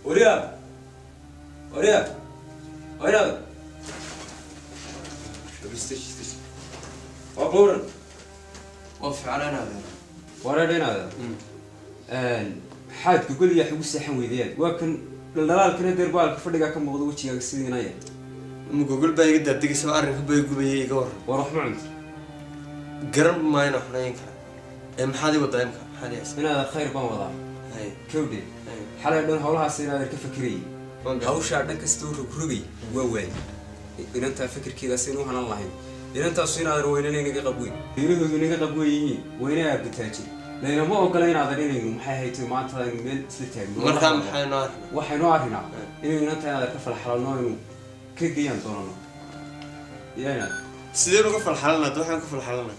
Waryaa, waryaa, waryaa. Waa buuran. Waa fiicnaan. Wareedhinaada maxaad gogol yaa ugu seexan weydayaad? Waa kan dhaldhalaalkana deer baalka fadhigaa ka muuqda wejigaaga sidiinaya. Ma gogol baa iga daadegaysa? Arrinka baa gubayay, iga waran. War wax ma cunto? Garan maayo inaan xunayn kara ee maxaad ii wadaa imka? Maxaad ii haysaa? Inaadan khayr baan wadaa. Hay. Kowdhe. Hay. Xalay dhan howlahaas inaadan ka fakerayay. Waan garan. Hawshaa dhan kasta u rogrogay waa waayay inantaa fikirkeedaas inuu hanan lahayn. Inantaasu inaadan weynana inaga qabweyn, beerahoodu inaga qabweyn yihiin, weyna aabataajir laynama ogola inaadan inaynu maxay haytay maanta aynu meel isla taagno. Markaa maxay noo arrinaa? Waxaynu arrinaa inaynu inantaa inaadan ka falxalanno, aynu ka geyaan doonano yaa inaad. Sideen uga falxalanaa? Hadda waxaan ka falxalanaa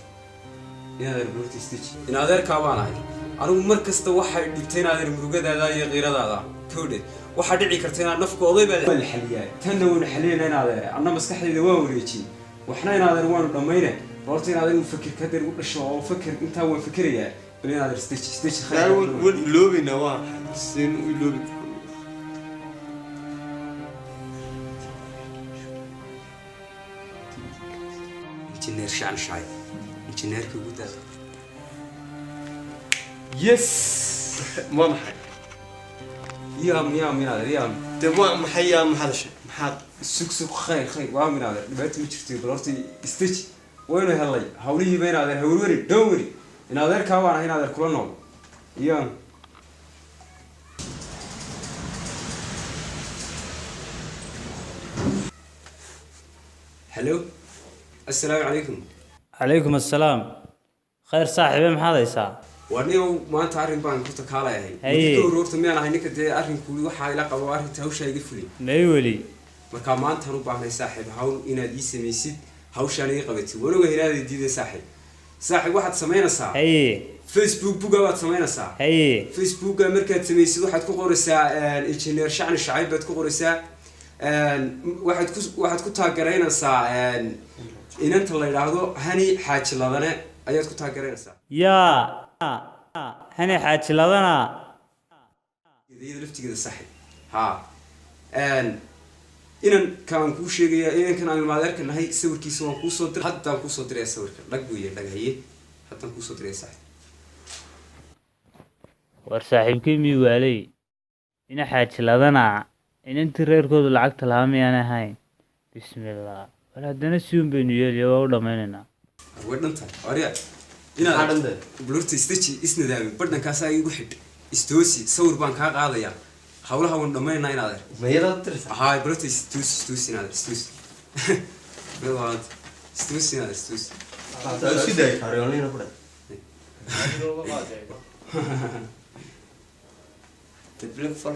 inaadan buurta istaji. In adeerkaa baan ahay anigu. Mar kasta waxay dhibtay inaadan murugadaada iyo qiiradaada. Kowdhe, waxaa dhici karta inaad nafku oday baa la xaliyaa, tanna waynu xaliyayna in adeere. Anna maskaxdayda waan wareejiyey, waxna inaadan waanu dhammayne. Horta inaadan inuu fakir ka dar u dhasho oo fakir intaa waan fikirayaa. Bal inaadan istaji, istaji. Daa waan iloobaynaa. Waa maxay? Sideen u iloobi karnaa? Injineer Shacan Shacay, injineerka ugu daada. Yes. Waa maxay? Yaam yaam inaadeer, yaam. Dee waa maxay? Yaa maxaad heshay? Maxaad Sug sug, khayr khayr waa inaadeer, dhibaato ma jirto. Bal horta istaji, waynu helay hawlihiiba inaadeer. Hawlweri, don't worry, inaadeerkaa waan ahay inaadeer kula nool. Yaam. Hello, assalaamu calaykum. Calaykum assalaam. Khayr saaxiibe, maxaad haysaa? Waa niow, maanta arrin baan horta kaalayahay. Haye. Muddo ka hor horta miyaan ahay ninka dee arrinku waxaa ila qabo arrinta hawshaa iga fulay? May weli. Markaa maantaan u baahnay saaxiib hawl inaad ii samaysid, hawshaan ii qabatid. Waan ogahay inaad diiday saaxiib. Saaxiib, waxaad samaynaysaa Haye. Facebook buga baad samaynaysaa. Haye. Facebooka markaad samaysid waxaad ku qoraysaa Engineer Shacni Shacayb baad ku qoraysaa. Waxaad ku taagaraynaysaa inanta la yidhaahdo Hani Xaaji Ladane ayaad ku taagaraynaysaa. Yaa Hani Xaaji Ladana? Iyada laftigeeda saaxiib. Ha, inan kaan kuu sheegaya, inankan aan ilmaadeerka nahay, sawirkiisa waan kuusoo diray. Haddaan kuusoo diraya sawirka. Dhag buu yahay, dhag. Haye, haddaan kuusoo diraya saaxiib. War saaxiibkii mii waalay? Ina Xaaji Ladana inantii reerkoodu lacagta lahaa miyaan ahayn? Bismillah, war haddana si un baynu yeeliya, waa u dhammaynaynaa. Way dhantahay arya. Maxaa Inaad dhantahay? Blurta istaji, isnidaami, badhankaasaa igu xidh, istoosi, sawir baan kaa qaadayaa. Hawlaha waan dhammaynaynaa inaadeer. Ma iyadaad diraysaa? Haa, blurta istoosi, istoosi inaadeer, istoosi. Mid istoosi inaadeer, istoosi. Waa isku daayay kaaryoonliina ku dhay. Dee bilig fal.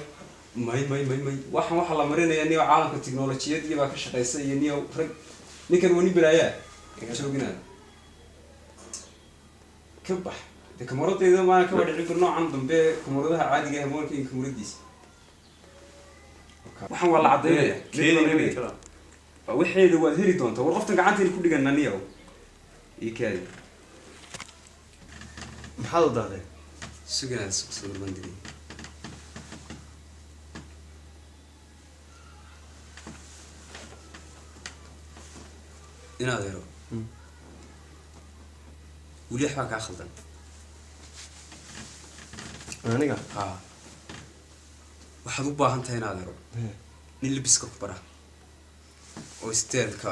May may may may, waxaan waxaa la marinayaa niyo caalamka tiknolojiyad iyo baa ka shaqaysa iyo niyo rag. Ninkan waa nin balaayaa jooginaada ka bax. De kamaradayda maana kaba dhicin kar noocan dambe, kamaradaha caadiga ah moolka iyo kamaradiisa. Waxaan waa la cadaynaya. Keeda. Waxeeda waad heli doontaa. War qoftan gacantayna ku dhigana niyow, ii kaadi. Maxaad u daadeen? Sugaa, sug, sawir baan diray. Inaad helo weli waxbaa kaa khaldan. Aniga? Haa, waxaad u baahan tahay inaad helo nin labiska ku bara oo isteelka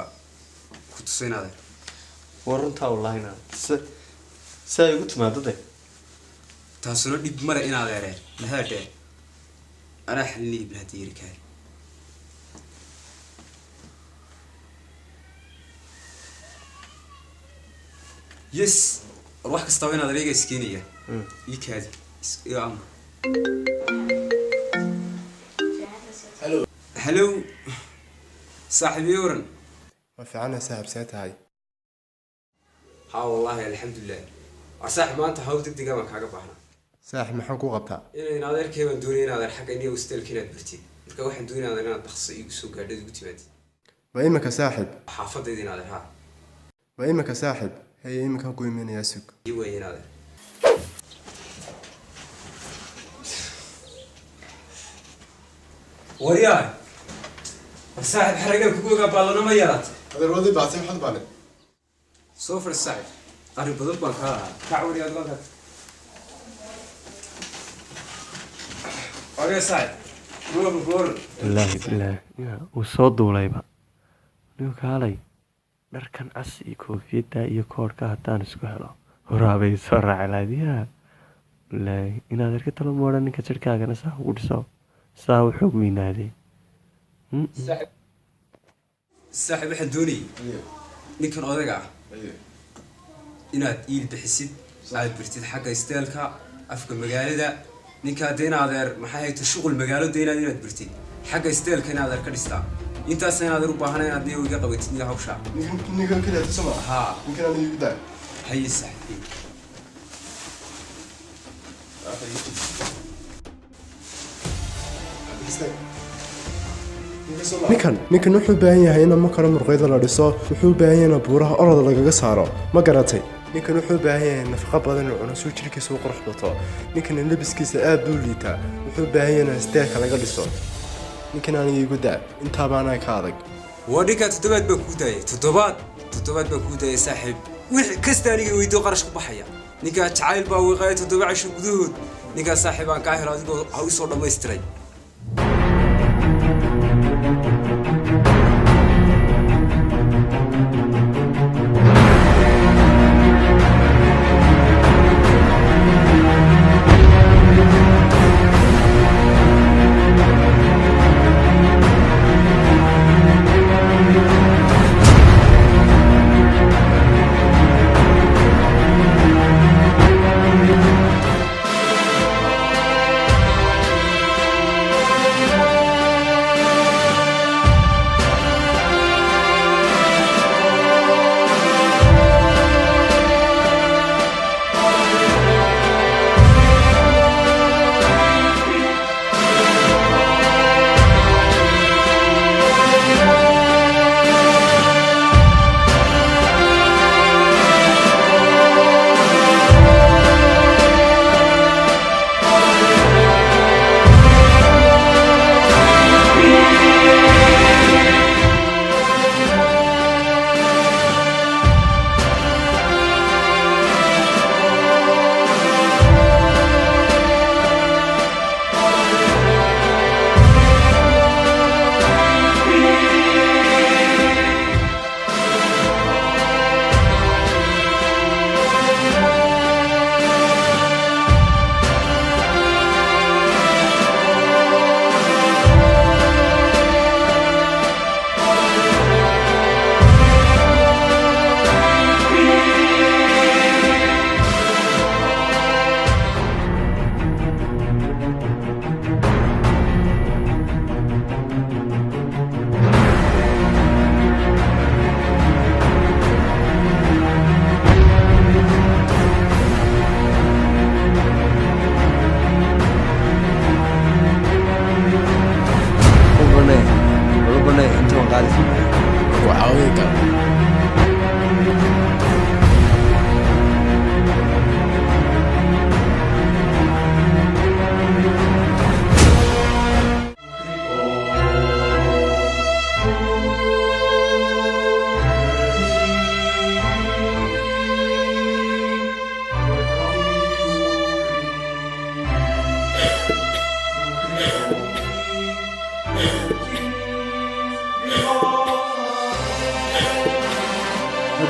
ku tuso inaad helo. War runtaa wallaahi inaad si ay igu timaado de. Taasuna dhib male inaad hereer lahaa dheer, anaa xalinaya. Bil haddii yiri kaari. Yes, war wax kastaba inaad adeega iskeenaya. Ii kaadi iyo amar. Hello saaxiibiyo, waran. Waa fiicana saaxiib, see tahay? Haa wallaahi alxamdulilah. War saaxiib, maanta hawl degdega baan kaaga baahnaa. Saaxiib, maxaan ku qabtaa? Inayn adeerkay baan doonaya inaad xagga iniga isteelka inaad bartid. Marka waxaan doonaya inaad dhaqso iigu soo gaadho, igu timaadid. Ma imika saaxiib? Xaafadayda inaad haa. Ma imika saaxiib? Haye, iminkaan ku imanayaa, sug. Ii waaya inaad. Waryahay, war saaxib, xaragaan kugu ogaa baallana ma yaraatay. Adeer, wadii baatay, maxaad baanay? Soo fadhi saaxib, arrin badan baan kaa lahaa. Kac wariyaad halkaas. Waryaa saaxib, goor goor. Wallaahi bilaahi ya wuu soo duulayba. Nigu kaalay, dharkan cas iyo koofiyadda iyo koodhka haddaan isku helo horaabay soo raaci lahayd. Yaa wallaahi inaad erka talo moodhan ninka jidhkaagana saa ugu dhiso, saa u xoog weynaaday. Saaxib, waxaan doonayay ninkan odayga ah inaad iil bixisid, aad birtid xagga isteelka afka magaalada. Ninkaa dee in adeer maxay hayto shuqul magaalo dee inaad birtid xagga isteelka, in adeer ka dhistaa. Intaasa in adeer u baahana inaad niyo iga qabatid niyo hawshaa. Ninkan keliya tusama. Haa. Ninkan aniga igu daay. Haye saaxib. Ninkan wuxuu u baahan yahay in marka hore muruqyada la dhiso. Wuxuu u baahan yahay in buuraha orod lagaga saaro, ma garatay? Ninkan wuxuu u baahan yahay nafaqo badan inuu cuno si uu jirkiisa u qurux bato. Ninkan labiskiisa aad buu liitaa. Wuxuu u baahan yahay in isteelka laga dhiso. Ninkan aniga igu daa, intaaba anaa ka adag. Waa ninkaa toddobaad baan kuu daayay, toddobaad baan kuu daayay saaxiib. Wixii kasta aniga weydiyo qarash ku baxaya, ninkaa jacayl baa wiiqaya 7 casho gudahood. Ninkaa saaxiib aan kaa helo adigoo ha u soo dhammaystiray. U banee, u banee, inta waan qaadi. Ku caawin kara.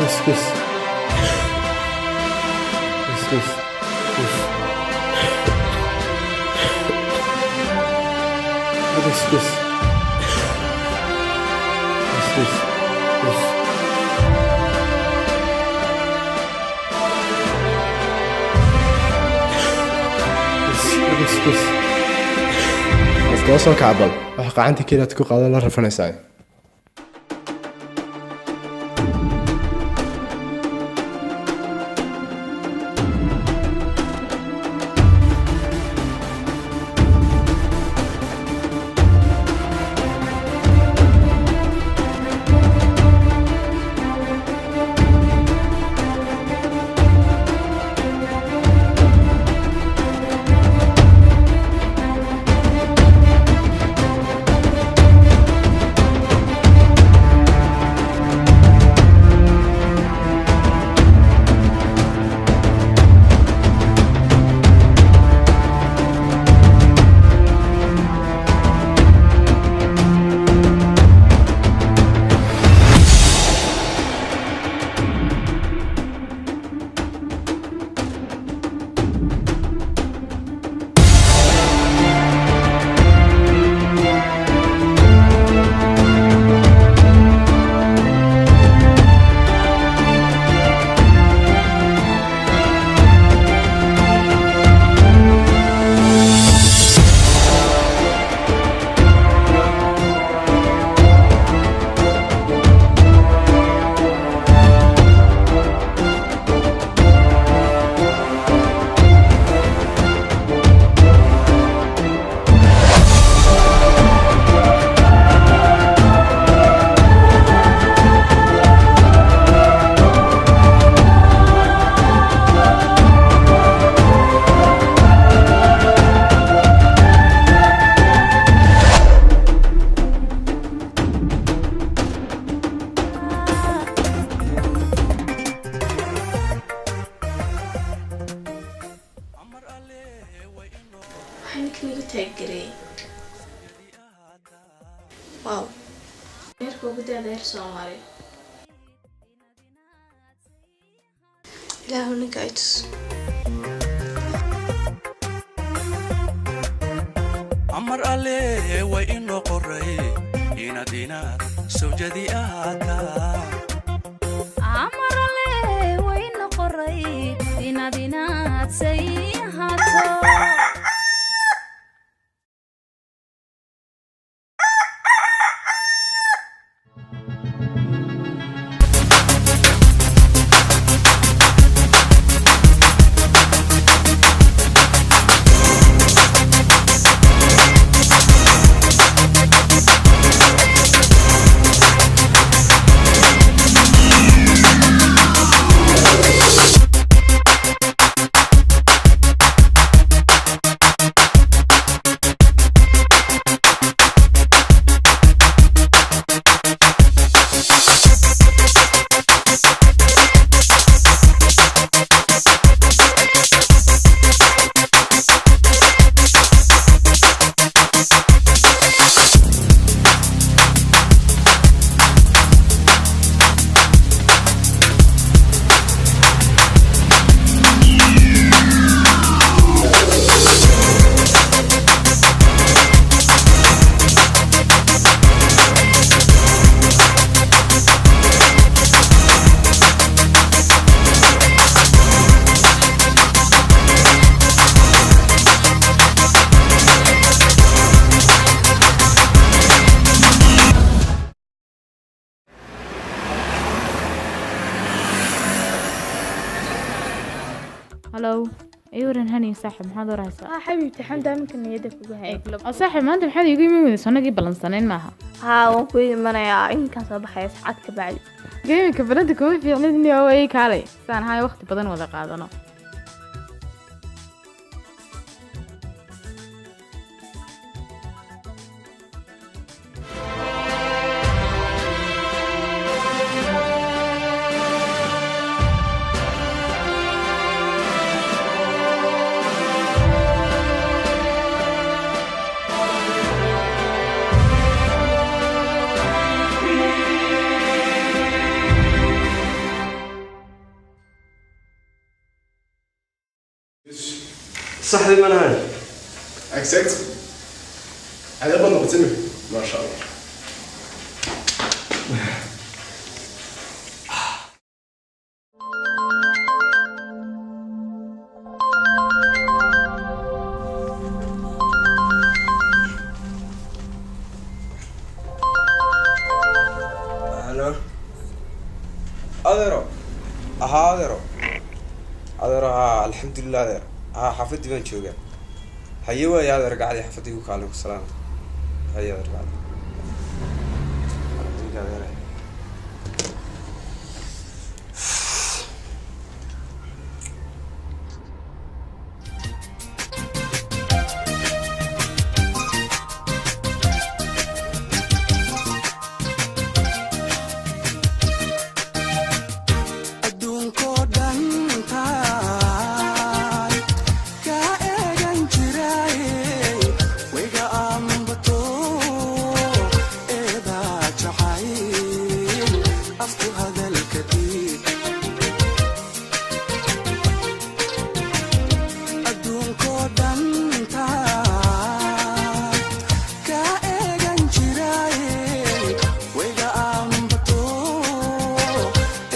Bas bas bas bas bas bas bas bas bas bas. Bas bas bas. Iskala soo kacbal waxa gacanta keliyaad ku qaadan la rafanaysaa. Reer Soomaali. Ilaahu ninka ay tus. Amar alle way inoo qoray inaad sawjadi ahaataa. Amarale wayna qoray inaad say ahaato. Halow, ay waran hani saaxib, maxaad waraysaa? Haa xabiibti, xamda aminka niyadda kugu hay. Oo saaxib, maanta maxaad iigu iman weyday? Sonagii ballansanayn maaha? Haa, waan ku imanayaa, inkaan soo baxaya saacad ka bacdi. Iminka balanta kuma fiicnid niyo, ay kaalay saan hayo waqti badan wada qaadano. Saxdii ma nahay? Exact. Cadaab baad noqotay imika, maasha Allah. Halo adeero. Ahaa adeero, adeero, haa, alxamdulilah adeer. Haa, xaafadii baan joogaa. Haye waaya adeer, gacdi xaafadii ku kaalin ku salaama. Haye adeer, gacdi adeer. Adduunkoo dhan taay kaa eegan jiray, wayga ambato eedaa jacayl afku hadalka diib. Adduunkoo dhan taay kaa eegan jiray, wayga ambato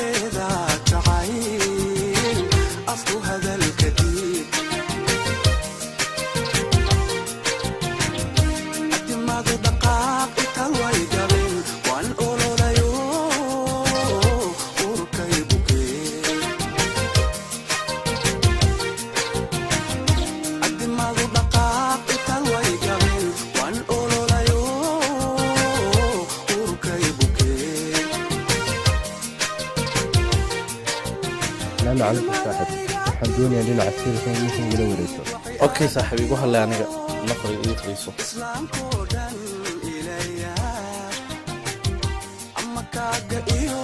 eedaa jacayl afku hadalka diib. Adimadu dhaqaaq ital way gabeen, waan ololayo urkay bukeen. Adimadu dhaqaaq ital way gabeen, waan ololayo urkay bukeen. Salaamu calaykum saaxib, waxaan doonayaa dhinaca sawirkan ninkan igala wareegto. Okay saaxiib, igu hadlay aniga nafar ii fadhiiso. Islaamkoo dhan ilaya ama kaaga iyo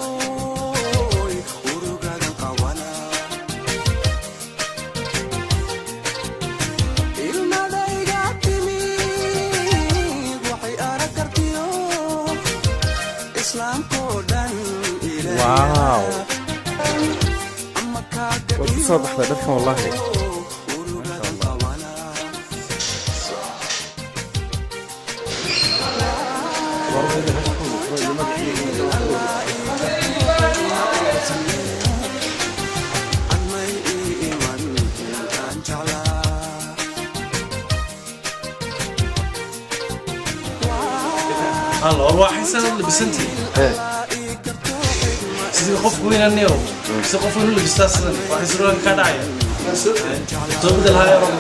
urugadan qawana ilmadayga timid waxay arag kartiyo islaamkoo Wow, waad ku soo baxday dharkan wallahi. Maasha Allah. Halo, waa xasan labisantii. Sidii qofku weynaniyo, si qof weyn u labistaa sidan, waxay surwaalka ka dhacaya. Soo bedel haya rogo.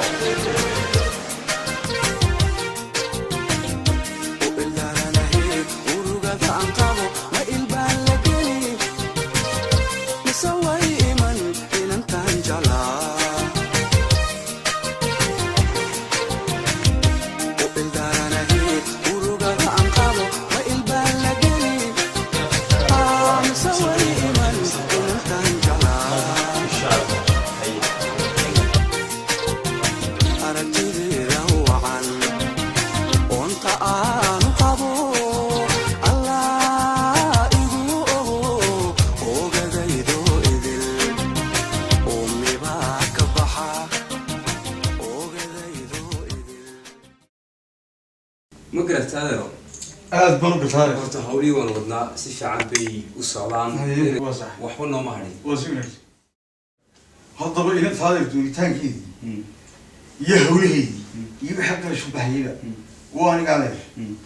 Ma garata adeero? Aad baan u gartaa. Horta hawlihii waan wadnaa, si fiican bay u socdaan. Haye, waa sax. Waxba nooma hadhin. Waa si wanaagsan. Haddaba inantaada doonitaankeedii iyo hawlaheedii iyo wixii qarash u bahayeyba waa aniga adeer,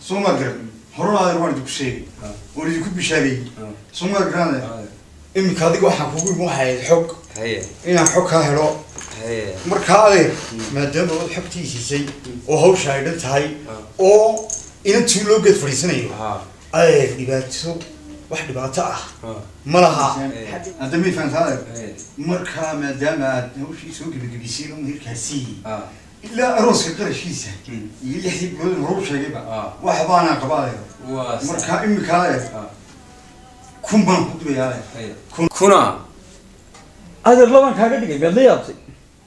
soo ma garan? Horena adeer waan idinku sheegay, waan idinku bishaareeyey, soo ma garan adeer? Iminka adiga waxaan kugu imi waxay ahayd xog inaan xog kaa helo. Markaa adeer, maadaama ood xogtii siisay oo hawsha ay dhan tahay oo inantii loo geed fadhiisanayo adeer, dhibaato wax dhibaato ah ma laha. Hadda may fahantaa adeer? Markaa maadaama aad hawshii soo gebagabisay oo meherkaasii ilaa arooska qarashiisa iyo 6dii bilood hore u sheegayba wax baanaa qaba adeer. Markaa iminka adeer 1000 baan ku dirayaa adeer. Kuna? Adeer, labaan kaaga dhigay, miyaad la yaabtay?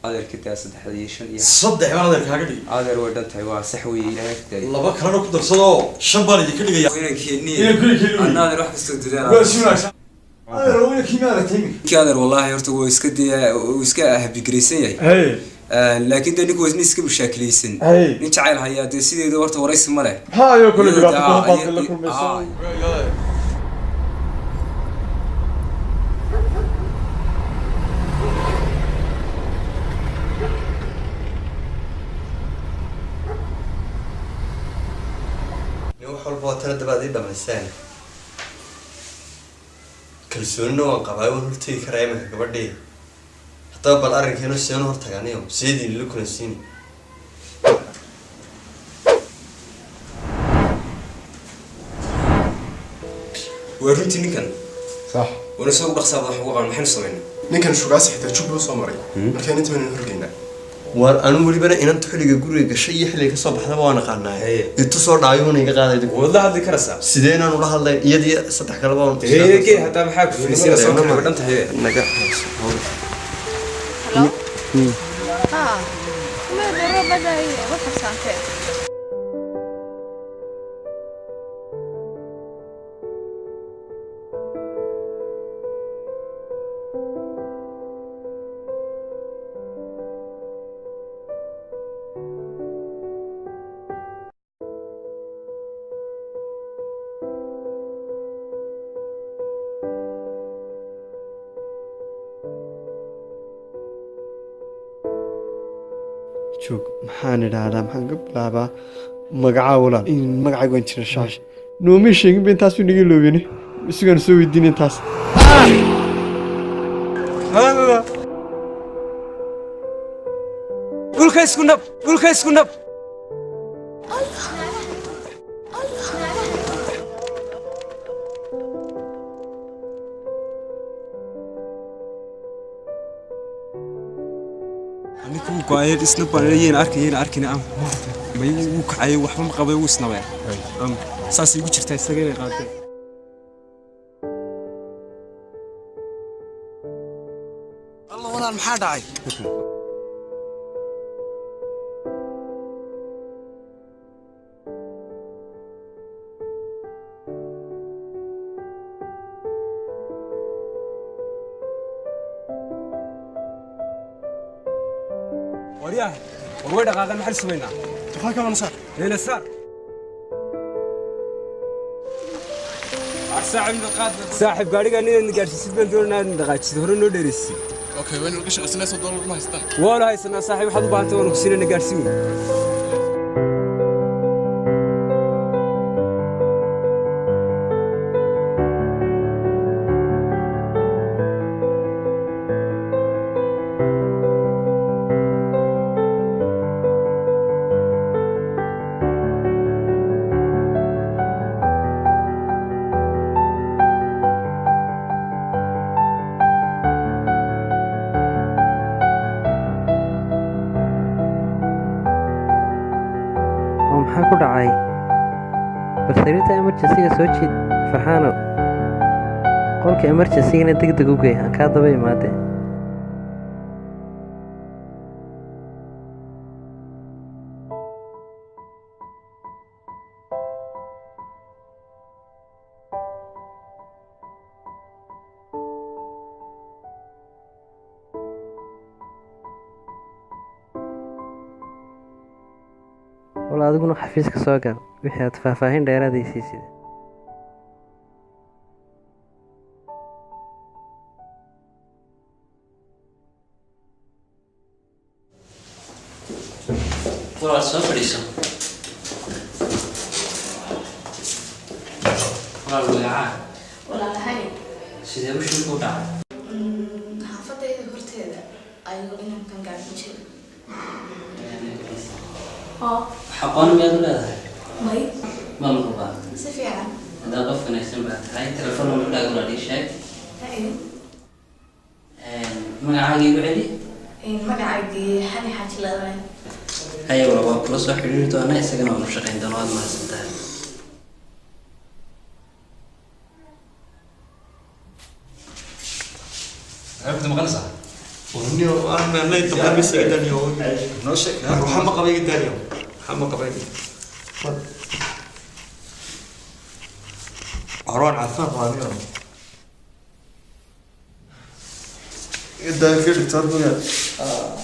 Adeer, ka daa saddexda iyo shan iyo Saddex baan adeer kaaga dhigay. Adeer, way dhan tahay, waa sax weeye, Ilaahay ka daayay. Laba kalena ku darsadoo shan baan idinka dhigaya. Inankeenni. Inankeenni. Anna adeer wax kastoo dadaal. Waa si wanaagsan adeer. Inankii ma aragtay iminka? Ninkii adeer wallahi horta wuu iska dee wuu iska habigaraysan yahay. Laakiin dee ninku waa nin iska mushaakilaysan. Nin jacayl hayaa dee sideeda horta waraysi ma leh. Maxaa ayoo kale Iyadoo dhibaato dee, badan baad la kulmaysaa? Nin wax walba waa tana dabaad ii dhamaysteen, kalsoonina waan qabaa, waan hortegi karaa iminka gabadhii. Haddaba bal arrinkeenu sideen u hortaganiyo sideedii la kulansiini? Waa runtii ninkan. Sax. Wana soo dhaqsaa wax uga qaban, maxaynu samaynaa? Ninkan shugaasi xitaa jug buu soo maray. Markaan inta baynu horgeynaa. Waar anu welibana inanta xilliga guriga gashay iyo xilliga kasoo baxdaba waan aqaanaa. Itu soo dhaayuuna iga qaaday. Waad la hadli karaysaa? Sideenaan ula hadlay iyadii saddex kaleba waan. Gee haddaa, maxaa ku fadhiisana? Soo kale way dhan tahay. Naga hayso. Hello? Ah, ma roob badaye, ma xabsaantee? Joog, maxaan idhaahdaa? Maxaan ka bilaabaa? Magacaa walaal? In magacaygu waan jira shaash noomay sheegin ba, intaasuu naga iloobine, isagaan soo weydiin intaas. Dhulka isku nab, dhulka isku nab. Ninka wuu go-ay isna baan arkayeen arkina am may wuu kacay, waxba ma qabay, wuu isnabay. Saas igu jirtaa isaga inay qaadeen. Alla walaal, maxaa dhacay? Waryaah, war way dhaqaaqeen, maxaan samaynaa? Dukaanka mana saar. Leena saar. Saaxiib, gaadhigaan inaad gaadhsiisid baan doonaynaa, inaad dhaqaajisid, hore noo dheeraysid. Okay, waynu ka shaqaysanaa, soo dollar ma haystaan? Waanu haysanaa saaxiib, waxaad u baahantay waanu ku siinayna, gaadhsiin wey. Oo maxaa ku dhacay? Bal sariirta emergency-ga soo jiid, Farxaano. Qolka emergency-gana deg deg u gey, aan kaa daba imaadee. Wal adiguna xafiiska soo gal wixii aad faahfaahin dheeraad ay siisid. Walaal, soo fadhiiso. Walaal, magacaa? Walaalahay. Sidee u shil ku dhacay? Xaafadayda horteeda ayuu inankan gaari ku jira. Oo. Aqoon miyaad u leedahay? May. Ma la hubaa? Si fiican. Haddaa qof wanaagsan baa tahay. Telefoon numberkaaga walaal ii sheeg. Haye. Magacaaga igu celi. Magacaygii Xani Xaaji Ladan. Haye walaal, waan kula soo xiriiri doonaa, isagana waan u shaqayn doonaa. Waad mahadsan tahay. Maxay ku maqanaysaa? Warniyo, ana inta badan iga daniyo. Noo sheeg. Waxa ma qabay iga daniyo. Waxa ma qabay. Horaan caafimaad qabaa. Iga daa, fiir, doctor.